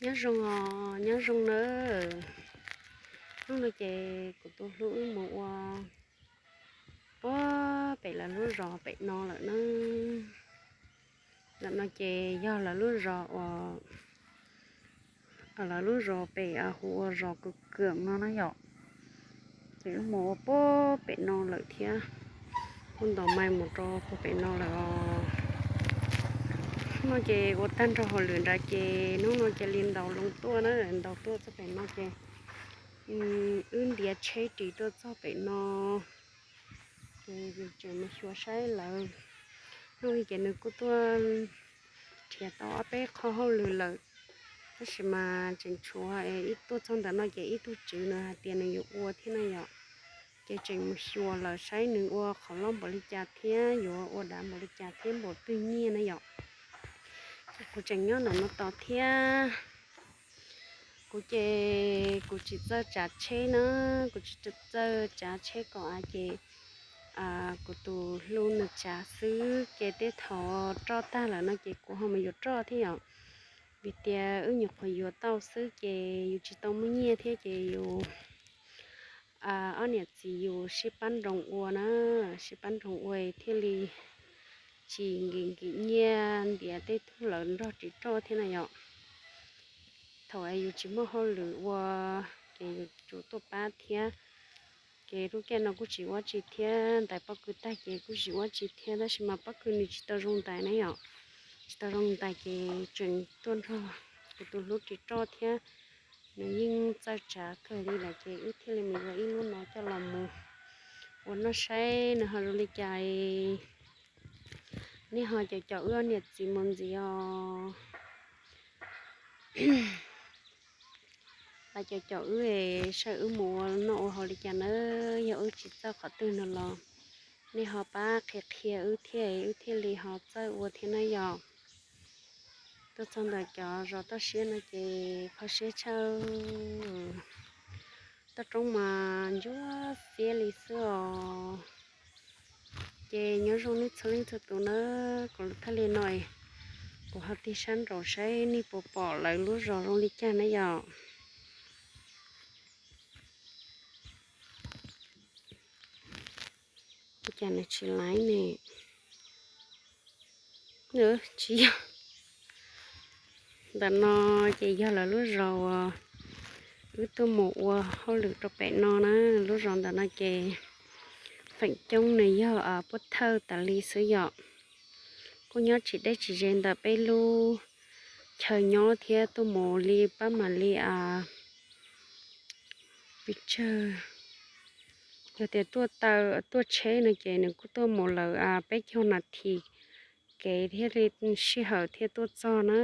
Nyob zoo os, nyob zoo nawb. Hnub no ces kuv tus hlub wb mus ua puag pem lawv lub zos pem no lawm na. Ntawm no ces yog lawv lub zos uas, lawv lub zos pem hu ua zos Kws Kwm no na yom. Ces wb mus ua puag pem no lawm thiab, kuj ntaus mais mus rau puag pem no lawm os. No ces ua tag nrho hauj lwm nrad ces hnub no cia li ntaus loo tuaj na, ntaus tuaj txog pem no ces wb ntiav tsheb ris tuaj txog pem no. Ces tseem mus xyuas saib lawv, hnub no ces nws kuj tuaj nrhiav tau ob peb qho hauj lwm lawm, tab sis mas tseem tshuav ib, tuaj txog ntawm no ces ib tug tswv nws hais tias nws yuav ua thiab na yom. Ces tseem mus xyuas lawm saib nws ua qhov loj npaum li cas thiab yuav ua dav npaum li cas thiab npaum twg nyiaj na yom. Ces kuv tseem nyob ntawm no tos thiab. Kuv ces kuv tsis txawj tsav tsheb na, kuv tsis txawj tsav tsheb kom av ces kuv tus hlub nws tsav xwb ces tej thaum roj tag lawm no ces kuv ho mus yuav roj thiab yom. Vim tias wb nyuam qhuav yuav tau xwb ces yus tsis tau muaj nyiaj thiab ces yus ob niam txiv yus sib pab nroos ua na, sib pab nroos ua thiaj li tsis nkim nkim nyiaj ntiav tej tug lawv nrog ris roj thiab na yom. Thaum yus tsis muaj hauj lwm ua ces yus tsum tuaj pab thiab. Ces lub caij no kuj tsis ua tsi thiab, ntais pob kws tag ces kuj tsis ua tsi thiab, tab sis mas pob kws nws tsis tau zoo ntais na yom. Tsis tau zoo ntais ces tseem tuaj nrog kuv tus hlub ris roj thiab. Nws yeej txawj tsav kawg li lawm ces wb thiaj li mus yuav ib lub no coj los mus ua noj saib nws ho zoo li cas. Nej ho caum caum wb ob niam txiv mus ntxiv os. Pab caum caum wb saib wb mus ua noj ua haus li cas nawb. Yog wb tsis txawj qhov twg no los nej ho pab qhia qhia wb thiab, wb thiaj li ho txawj ua thiab na yom. Tuaj txog ntawm cov zos toj siab no ces kho siab tshaj. Toj roob mas ntsuab xiab li xwb os. Ces nyob zoo nej txhua leej txhua tus na, kuv los thaj li no, kuv ho tig sab nraum saib nej puas pom lawv lub zos zoo li cas na yom. Ua cas nws tsis laiv ne? Tsis yog. Ntawm no ces yog lawv lub zos uas wb tuaj mus ua hauj lwm rau pem no na. Lub zos ntawm no ces feem coob nws yog puab thawj tas li xwb yom. Kuj nyob tsis deb tsis ze ntawm peb lub chaw nyob thiab, tuaj mus li pab mam li pes tsawg. Yog tias tuaj taw tuaj tsheb no ces nws kuj tuaj mus lawm peb caug nas this kev thiaj li sij hawm thiaj tuaj txog na.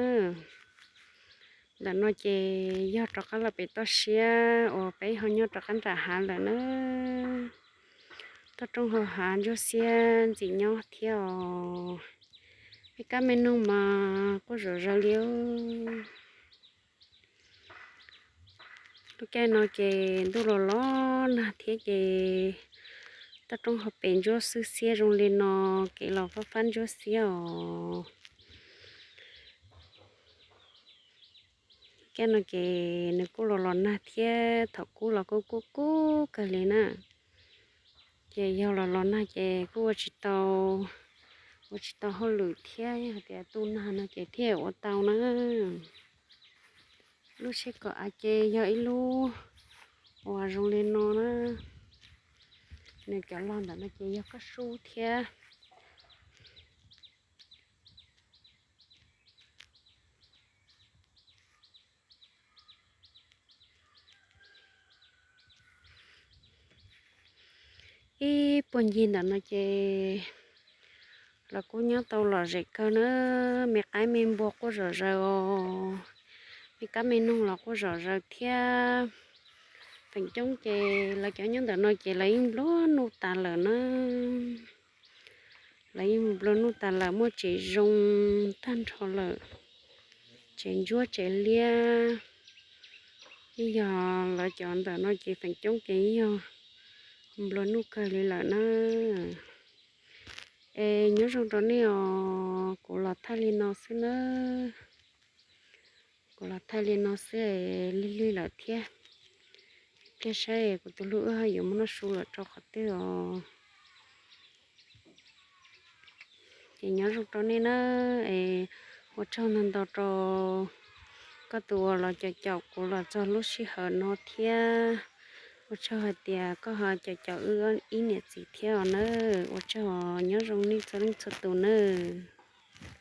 Ntawm no ces yog rov qab los pem toj siab uas peb ho nyob rov qab nram hav lawm na. Toj roob hauv hav ntsuab xiab ntxim nyob thiab os. Me kab me noog mas quaj zom zaws li. Lub caij no ces ntuj los los nag thiab ces toj roob hauv pes ntsuab xwb xiab zoo li no, kev los fab fab ntsuab xiab os. Caij no ces nws kuj los los nag thiab, thaum kub los kuj kub kub kawg li na. Ces yog los los nag ces kuj ua tsis tau, ua tsis tau hauj lwm thiab, yog hais tias tu nag no ces thiaj ua tau na. Lub tsheb kom av ces yog ib lub uas zoo li no na. Nws cov log ntawm no ces yog kab sub thiab. Ib puag ncig ntawm no ces los kuj nyob tau lom zem kawg na, me qaib me npua quaj zom zaws os, me kab me noog los quaj zom zaws thiab. Feem coob ces lawv cov nyob ntawm no ces lawv yeej nplua nuj tas lawm na. Lawv yeej nplua nuj tas lawm, muaj tsev zoo tag nrho lawm, tsev ntsuab tsev liab. Yeej yog lawv cov ntawm no ces feem coob ces yeej yog nplua nuj kawg li lawm na. Es nyob zoo rau nej os, kuv los thaj li no xwb na. Kuv los thaij li no xwb es lig lig lawm thiab. Thiaj saib kuv tus hlub wb ho yuav muab noj su lawm rau qhov twg os. Ces nyob zoo rau nej na, es ua tsaug ntau ntau rau koj tus uas los caum caum kuv los txog lub sij hawm no thiab. Ua tsaug hais tias koj ho caum caum wb ib niam txiv thiab os nawb. Ua tsaug, nyob zoo nej txhua leej txhua tus nawb.